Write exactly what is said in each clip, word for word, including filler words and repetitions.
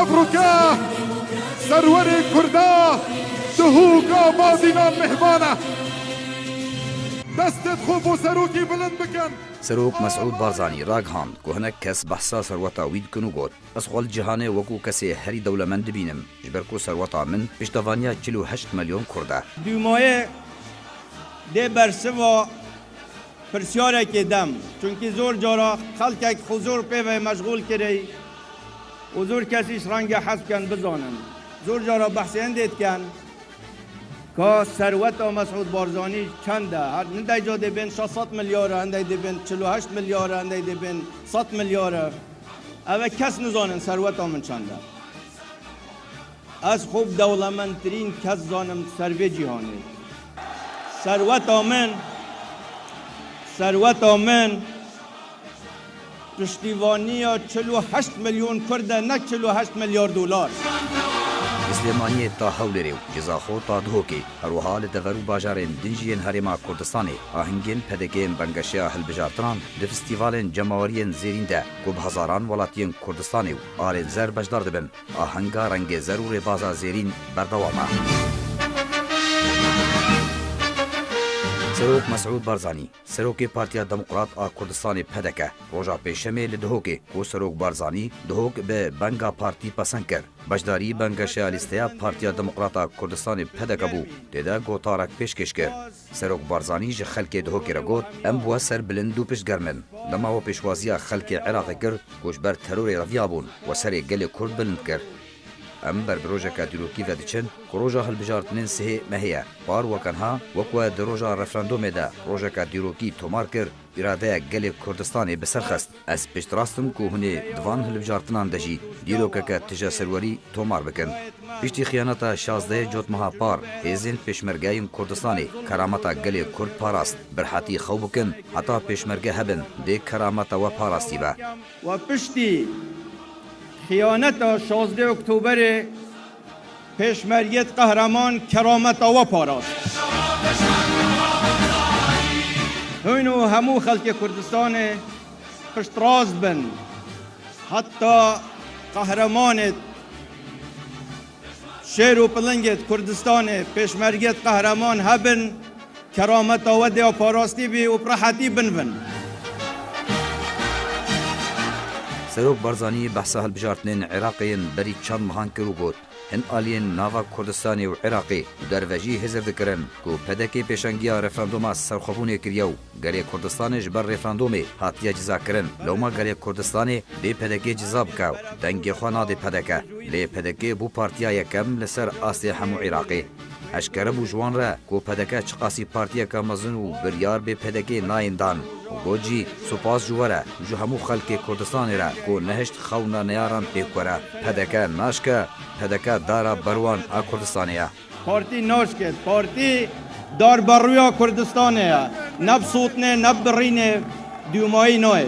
Evroke serwerê Kurda Dihok Abadînan mêhvan e. Destêt xwe bo serokî bilind bikin. Serok Mesûd Barzanî ragihand ku hinek kes behsa serweta wî dikin û got, Ez xwe li cîhanê wekû kesê herî dewlemend dibînim, ji ber ku serweta min piştevaniya çil û heşt milyon Kurd e. Dûmayê dê bersiva pirsyareke dem. Çunkî zor cara xelkek xwe zor pê ve meşxûl kirê û zor kes îş renge hez bikin bizanin. Zor cara behsê hindê dikin ka serweta Mesûd Barzanî çend e? Her, hindek ca dê bên şeş sed milyar e, hindek dê bên çil û heşt milyar e, hindek dê bên sed milyar e. Ev e kes nizanin serweta min çend e. Ez xwe bi dewlemendtirîn kes zanim ser vê cîhanê. Serweta min, serweta min piştîvaniya çil û heşt milyon Kurd e, ne çil û heşt milyar dolar. Li Silêmaniyê ta Hewlêrê û Cizaxo ta Dihokê, her wiha li dever û bajarên din jî yên Herêma Kurdistanê, ahingên P D K'ê yên Bengeşeya Hilbijartinan di festîvalên cemaweriyên zêrîn de ku bi hezaran welatiyên Kurdistanê û alên zer beşdar dibin, ahenga rengê zer û rêbaza zêrîn berdewam e. Serok Mesûd Barzanî, Serokê Partiya Demokrat a Kurdistanê P D K, roja Pêşemê li Dihokê ku Serok Barzanî Dihok bi benga partî pesend kir, beşdarî bengeşeya lîsteya Partiya Demokrat a Kurdistanê P D K bû, tê de gotarek pêşkêş kir. Serok Barzanî ji xelkê Dihokê re got, Em bi we serbilind û piştgerm in. Dema we pêşwaziya xelkê Iraqê kir ku ji ber terorê reviyabûn, we serê gelê Kurd bilind kir. Em ber bi rojeka dîrokî ve diçin ku roja hilbijartinên sihê mehê ye. Par weke niha, wek we di roja referandûmê de rojeka dîrokî tomar kir, îradeya gelê Kurdistanê bi ser xist. Ez piştrast im ku hûn ê di van hilbijartinan de jî dîrokeke tije serwerî tomar bikin. Piştî xiyaneta şazdehê Cotmeha Par, hêzên Pêşmerge yên Kurdistanê kerameta gelê Kurd parast. Bi rehetî xew bikin, heta Pêşmerge hebin, dê kerameta we parastî be. We piştî xiyaneta şazdeh Oktoberê Pêşmergêt qehreman kerameta we parast. Hûn û hemû xelkê Kurdistanê piştrast bin. Heta qehremanêt şêr û pilingêt Kurdistanê, pêşmergêt qehreman hebin, kerameta we dê parastî bî û bi rehetî binivin. Serok Barzanî behsa hilbijartinên Iraqê yên berî çend mehan kir û got, Hin aliyên nava Kurdistanê û Iraqê û derve jî hizir dikirin ku P D K pêşengiya referandûma serxwebûnê kiriye û gelê Kurdistanê ji ber referandûmê hatiye cizakirin. Lewma gelê Kurdistanê dê P D K ciza bike û dengê xwe nadê P D K. Lê P D K bû partiya yekem li ser astê hemû Iraqê. Eşkere bû ji wan re ku P D K çiqasî partiyeke mezin û biryar bê P D K nayên dan û got jî, Supas ji we re û ji hemû xelkê Kurdistanê re ku nehişt xewna neyaran pêk were. P D K naşke, P D K dara berwan a Kurdistanê ye. Partî naşke, partî darberûya Kurdistanê ye. Ne bi sotnê, ne bi birînê dûmayî nayê.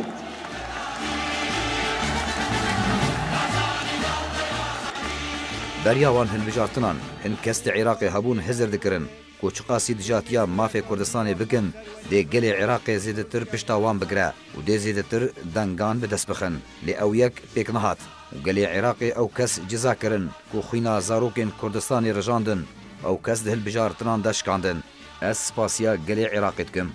Beriya wan hilbijartinan, hin kes di Iraqê hebûn hizir dikirin ku çiqasî dijatiya mafê Kurdistanê bikin, dê gelê Iraqê zêdetir pişta wan bigire û dê zêdetir dengan bi dest bixin. Lê ew yek pêk nehat û gelê Iraqê ew kes ciza kirin ku xwîna zarokên Kurdistanê rijandin, ew kes di hilbijartinan de şikandin. Ez spasiya gelê Iraqê dikim.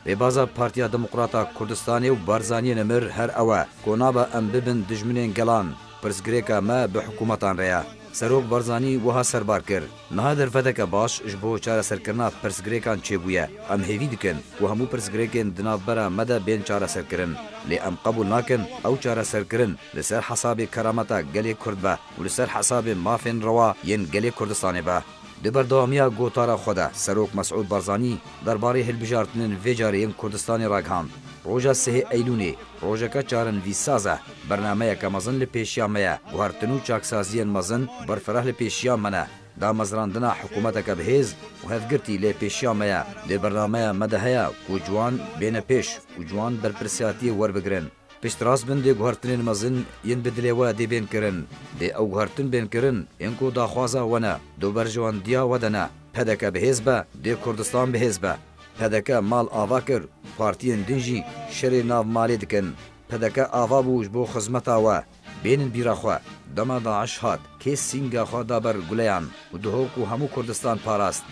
Rêbaza Partiya Demokrat a Kurdistanê û Barzaniyê nimir her ew e ku nabe em bibin dijminên gelan. Pirsgirêka me bi hikûmetan re ye. Serok Barzanî wiha serbar kir, Niha derfeteke baş ji bo çareserkirina pirsgirêkan çêbûye. Em hêvî dikin ku hemû pirsgirêkên di navbera me de bên çareserkirin. Lê em qebûl nakin ew çareserkirin li ser hesabê kerameta gelê Kurd be û li ser hesabê mafên rewa yên gelê Kurdistanê be. Di berdewamiya gotara xwe de Serok Mesûd Barzanî derbarê hilbijartinên vê carê yên Kurdistanê ragihand, Roja sihê Eylûnê, rojeke çarenivîssaz e. Bernameyeke mezin li pêşiya me ye. Guhertin û çaksaziyên mezin berfireh li pêşiya me ne. Damezrandina hikûmeteke bi hêz û hevgirtî lê pêşiya me ye. Di bernameya me de heye ku ciwan bêne pêş û ciwan berpirsiyatiyê werbigirin. Piştrast bin dê guhertinên mezin yên bi dilê we dê bên kirin. Dê ew guhertin bên kirin yên ku daxwaza we ne, di berjewendiya we de ne. P D K bi hêz be, dê Kurdistan bi hêz be. P D K mal ava kir, partiyên din jî şerê nav malê dikin. P D K ava bû ji bo xizmeta we. Bênin bîra xwe, dema DAIŞ hat, kê sînga xwe da ber guleyan û Duhok û hemû Kurdistan parast?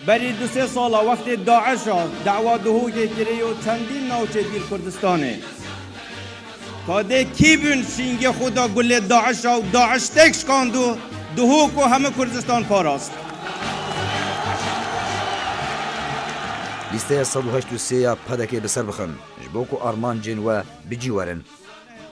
Berî du sê sala wextê DAIŞa dawa Duhokê kirê û çendîn navçê dî li Kurdistanê. Ka dê kî bûn sîngê xwe da gulê DAIŞa û DAIŞ têk şikand û Duhok û hemû Kurdistan parast? Lîsteya sed û heşt û sê ya PDKê bi ser bixin, ji bo ku armancên we bi cî werin.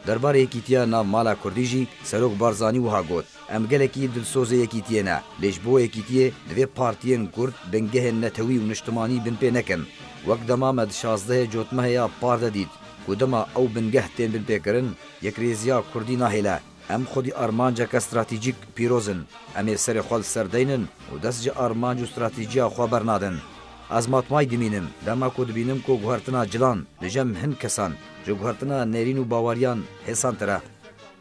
Derbarê yekîtiya nav mala kurdî jî Serok Barzanî wiha got, Em gelekî dilsozê yekîtiyê ne, lê ji bo yekîtiyê divê partiyên kurd bingehên netewî û niştimanî binpê nekin. Wek dema me di şazdehê Cotmehê ya par de dît ku dema ew bingeh tên binpêkirin, yekrêziya kurdî nahêle. Em xwedî armanceke stratejîk pîroz in. Em ê serê xwe li ser deynin û dest ji armanc û stratejiya xwe bernadin. Ez matmayî dimînim, dema ku dibînim ku guhertina cilan li cem hin kesan ji guhertina nêrîn û baweriyan hêsantir e.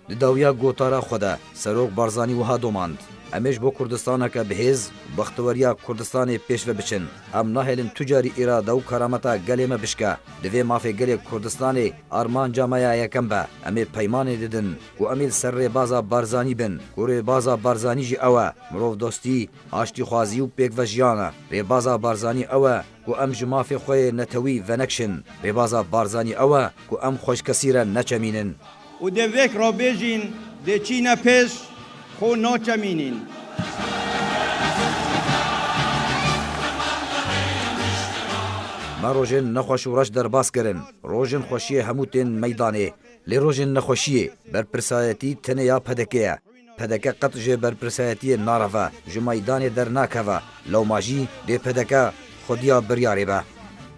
Di dawiya gotara xwe de Serok Barzanî wiha domand, Em ê ji bo Kurdistaneke bi hêz û bexteweriya Kurdistanê pêş ve biçin. Em nahêlin tu carî îrade û karameta gelê me bişke. Divê mafê gelê Kurdistanê armanca me ya yekem be. Em ê peymanê didin ku em ê li ser rêbaza Barzanî bin, ku rêbaza Barzanî jî ew e, mirovdostî, aştîxwazî û pêkvejiyan e. Rêbaza Barzanî ew e ku em ji mafê xwe yê netewî venekşin. Rêbaza Barzanî ew e ku em xweşkesî re neçemînin. Û dê vêk rabêjîn, dê çîne pêş, xwe naçemînîn. Me rojên nexweş û reş derbas kirin. Rojên xweşiyê hemû tên meydanê. Lê rojên nexweşiyê berpirsayetî tenê ya PDKê ye. PDK qet ji berpirsayetiyê nareve, ji meydanê dernakeve, lewma jî dê PDK xwediya biryarê be.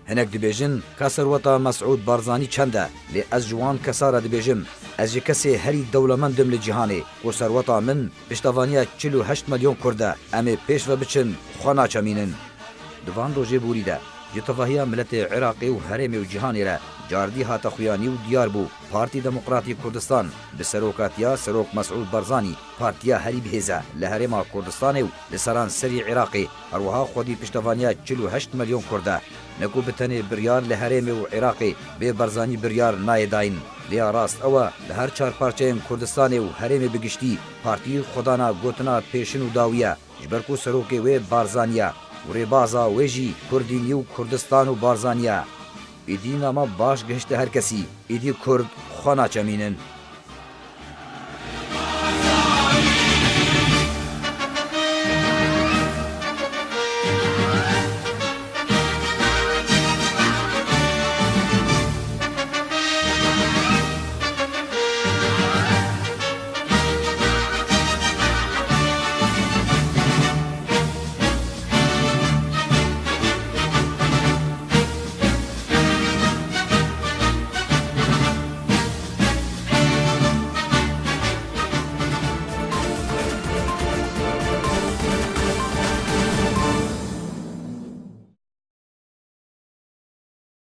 Hinek dibêjin, ka serweta Mesûd Barzanî çend e, lê ez ji wan kesa re dibêjim, ez ji kesê herî dewlemend im li cîhanê, ku serweta min piştevaniya çil û heşt milyon kurd e, em ê pêş ve biçin, xwe naçemînin. Di van rojê borî de, ji tevahiya miletê Iraqê û herêmê û cîhanê re cardî hate xuyanî û diyar bû, Partî Demokratî Kurdistan bi serokatiya Serok Mesûd Barzanî, partiya herî bi hêz e li herêma Kurdistanê û li seranserî Iraqê, her wiha xwedî piştevaniya çil û heşt milyon kurd e. Ne ku bi tenê biryar li herêmê û Iraqê bê Barzanî biryar nayê dayîn. Lê ya rast ew e, li her çar parçeyên Kurdistanê û herêmê bi giştî, partî xwedana gotina pêşin û dawî ye, ji ber ku serokê wê Barzanî ye û rêbaza wê jî Kurdînî û Kurdistan û Barzanî ye. Êdî nama baş gihişte her kesî, êdî Kurd xwe naçemînin.